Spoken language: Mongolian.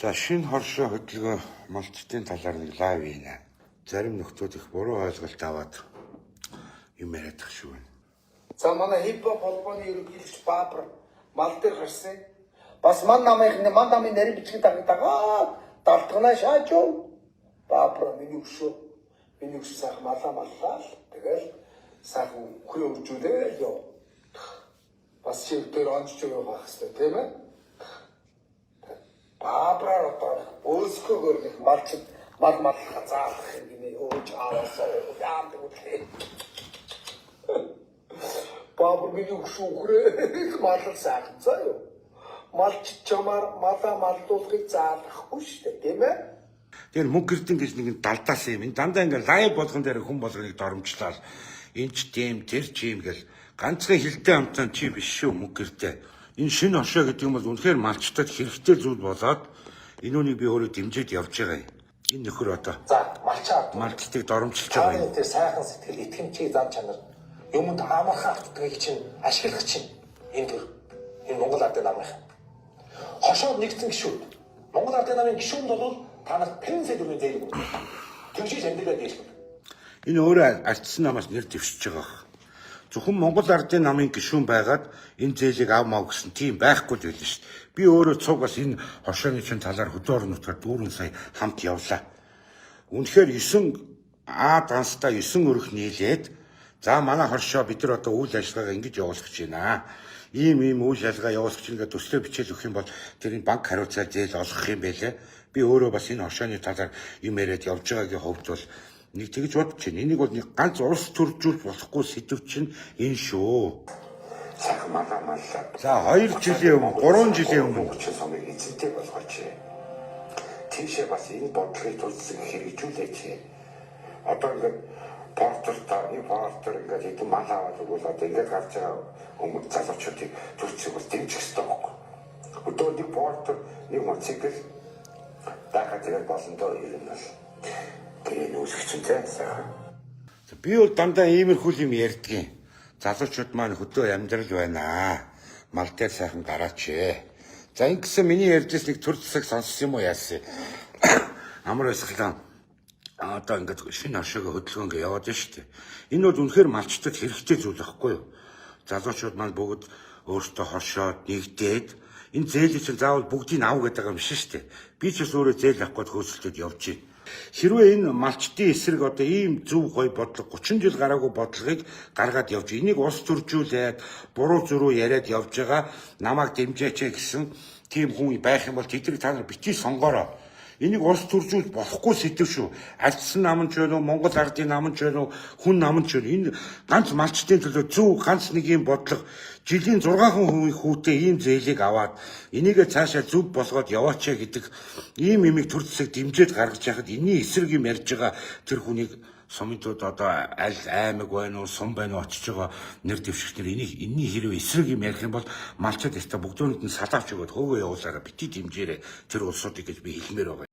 За, шинэ хоршоо хөдөлгөөн малчдын талаар нэг live хийнэ. Зарим нөхдүүд их буруу ойлголт аваад юм яриад тах шиг байна. За, манай хипхоп холбооны ерөнхийлөгч Баабар мал дээр гарсан. Бас ман намын ман намын нарийн бичгийг дагаад далтгнаа шааж юу. Баабар миний өшөө, миний өшөө сайхан малаа маллаа л тэгэл сайхан үхрээ үржүүлээ ёо. Бас чи дээр онцч явах хэрэгтэй, тийм ээ. Баабраар одоо өөсгөөгөр нэг малчд мал маллахаа заалах юм гинэ, өөж аавасаа яадаг үлээ. Баабар миний өшөө үхрээ малал сайхан заа юу. Малч чамаар малаа маллуулахыг заалгахгүй шүү дээ, тийм ээ. Тэгэхээр мөнгө гэрдэн гэж нэг далдаас юм. Энэ дандаа ингээ live болгон дээр хүн болгоныг доромжлол. Энэ ч тийм, тэр ч юм гэл ганцхан хилтэй амтан чи биш шүү, мөнгө гэрдээ. Энэ шинэ хошоо гэдэг юм бол үнэхээр малчтад хэрэгтэй зүйл болоод энэ үнийг би өөрөө дэмжиж явж байгаа юм. Энэ нөхөр одоо За, малчаа малчдыг доромжилж байгаа таны юм. тэр сайхан сэтгэл, итгэмжийн зан чанар, юмд амархан автдгийг чинь ашиглах чинь энэ төр энэ Монгол Ардын намынх. Хошоод нэгдсэн гишүүд. Монгол Ардын намын гишүүнд бол та нарт 50 сая төгрөгийн зээл өгнө. Тэгжиж амьдралаа дээшлэх. Энэ өөрөө ардсан намаас нэр дэвшиж байгаа бах. Зөвхөн Монгол Ардын намын гишүүн байгаад энэ зээлийг ав мав гэсэн тийм байхгүй л байлаа шүү дээ. Би өөрөө цуг бас энэ хошооны чин талаар хөдөө орон нутгаар 4 сая хамт явлаа. Үнэхээр 9 А данстай 9 өрх нийлээд, за, манай хоршоо бид нар одоо үйл ажиллагаагаа ингэж явуулах гэж байна. Ийм ийм үйл ажиллагаа явуулах гэж ингээд төслөө бичээл өгөх юм бол тэрийг банк хариуцаад зээл олгох юм байлээ. Би өөрөө бас энэ хоршооны талаар юм яриад явж байгаагийн хувьд бол нэг тэгж бодож байна. Энийг бол нэг ганц улс төржүүлж болохгүй сэдэв чинь энэ шүү. Сайхан малаа маллаа. За, 2 жилийн өмнө, 3 жилийн өмнө 30 сумыг эзэнтэй болгооч. Тийшээ бас энэ бодлогыг тулсан хэрэгжүүлээч. Одоо ингээд портер та нэг портер ингээд хэдэн мал аваад өгвөл одоо ингээд гарч байгаа хүмүүс залуучуудыг төрцийг бас дэмжих хэрэгтэй байхгүй. Өдөө нэг портер, нэг мотоцикл даахаа тэгээд болно доо, ер нь бол гэрээ нүүсгч чинь те сайхан. Би бол дандаа иймэрхүү юм ярьдгийн. Залуучууд маань хөдөө амьдрал байна. Мал дээр сайхан гараач ээ. За, ингэсэн миний ярьжсэн нэг төр засаг сонссон юм уу, яасан. Амар баясгалан одоо ингээд шинэ оршоогоо хөдөлгөөн ингээ яваад байна шүү дээ. Энэ бол үнэхээр малчтад хэрэгтэй зүйл байхгүй юу? Залуучууд маань бүгд өөрсдөө хоршоод нэгдээд энэ зээлийг чинь заавал бүгдийг ав гэдэг юм биш шүү дээ. Би ч бас өөрөө зээл авах гээд хөөцөлтөд явж байна. Хэрвээ энэ малчдын эсрэг одоо ийм зөв гоё бодлого, 30 жил гараагүй бодлогыг гаргаад явж, энийг улс төржүүлээд буруу зөрүү яриад явж байгаа, намайг дэмжээч гэсэн тийм хүн байх юм бол тэднийг та нар битгий сонгоорой. Энийг улс төржүүлж болохгүй сэдэв шүү. Альцсан нам ч байна уу, Монгол ардын нам ч байна уу, хүн нам ч байна. Энэ ганц малчдын төлөө зөв ганц нэг юм бодлого, жилийн 6% хүүтэй ийм зээлийг аваад энийгээ цаашаа зөв болгоод яваач гэдэг ийм имийг төр засаг дэмжиж гаргаж яхад энэний эсрэг юм ярьж байгаа тэр хүнийг сумынтууд одоо аль аймаг байна уу, сум байна уу, очиж байгаа нэр дэвшигч нар энийг энэний хэрвээ эсрэг юм ярих юм бол малчид өстө бүгдөөнд нь салаавч өгөөд хөөгөө явуулаараа, бити дэмжээрэй тэр улсуудыг гэж би хэлмээр байгаа.